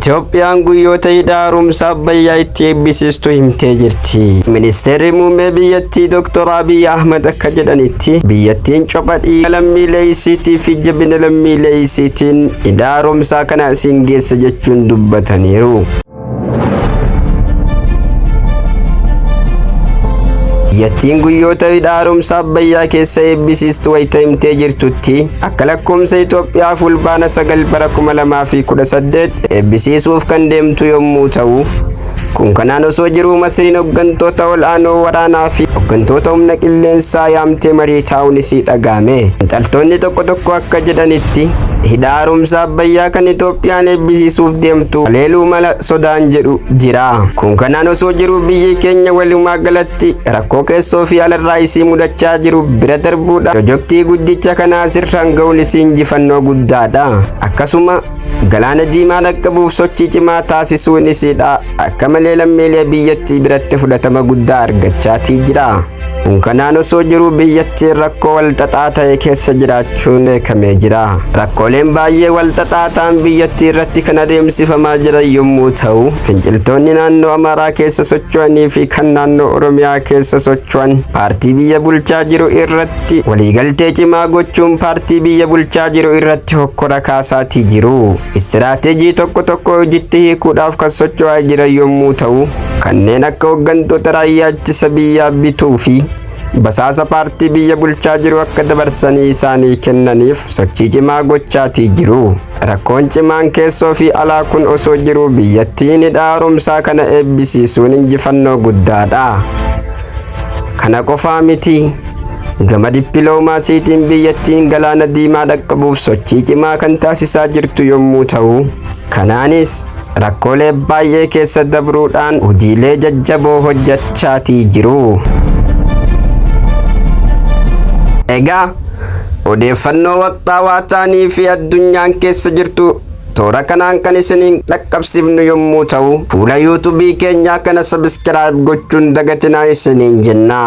Itoophiyaan guyyoota hidha haaromsa Abbayyaa itti eebbisiistu himtee jirti. Ministeerri muummee biyyattii Dr. Abiy Ahmad akka jedhanitti, biyyattiin copha dhiiga lammiilee isiitii fi jabina lammiilee isiitiin hidha haaromsaa kana asiin geessa jechuun dubbataniiru. Biyyattiin guyyoota hidha haaromsa Abbayyaa keessa eebbisiistu wayita himtee jirtutti, akka lakkoomsa Itoophiyaa Fulbaana 9 bara 2018 eebbisiisuuf kan deemtu yommuu ta'u, kun kanaan osoo jiruu Masriin hoggantoota ol'aanoo waraanaa fi hoggantoota humna qilleensaa yaamtee marii taa'uun isii dhaga'ame. Xiinxaltoonni tokko tokko akka jedhanitti, hidha haaromsa Abbayyaa kan Itoophiyaan eebbisiisuuf deemtu haleeluu mala sodaan jedhu jira. Kun kanaan osoo jiruu biyyi keenya walumaa galatti rakkoo keessoo fi alarraa isii mudachaa jiru bira darbuudhaan pirojektii guddicha kanaa sirraan ga'uun isii injifannoo guddaadha. Akkasuma galaana diimaa dhaqqabuuf sochii cimaa taasisuun isiidha akka malee lammiilee biyyattii biratti fudhatama guddaa argachaatii jira. Kun kanaan osoo jiruu biyyattiin rakkoo walxaxaa ta'e keessa jiraachuun beekamee jira. Rakkooleen baay'ee walxaxaa ta'an biyyattii irratti kan adeemsifamaa jiran yommuu ta'u, finciltoonni naannoo Amaaraa keessa socho'anii fi kan naannoo Oromiyaa keessa socho'an paartii biyya bulchaa jiru irratti waliigaltee cimaa gochuun paartii biyya bulchaa jiru irratti hokkora kaasaatii jiru. Istiraateejii tokko tokko hojitti hiikuudhaaf kan socho'aa jiran yommuu ta'u, kanneen akka hooggantoota raayyaa ittisa biyyaa bituu fi basaasa paartii biyya bulchaa jiru akka dabarsanii isaanii kennaniif sochii cimaa gochaatii jiru. Rakkoon cimaan keessoo fi alaa kun osoo jiruu biyyattiin hidha haaromsaa kana eebbisiisuun injifannoo guddaadha. Kana qofaa miti. Gama dippiloomaasiitiin biyyattiin galaana diimaa dhaqqabuuf sochii cimaa kan taasisaa jirtu yommuu ta'u, kanaanis rakkoolee baay'ee keessa dabruudhaan hojiilee jajjaboo hojjechaatii jiru. Egaa odeeffannoo waqtaawaa ta'anii fi addunyaan keessa jirtu toora kanaan kan isiniin dhaqqabsiifnu yommuu ta'u, fuula yuutuubii keenyaa kana sabiskiraayib gochuun dagatinaa isiniin jenna.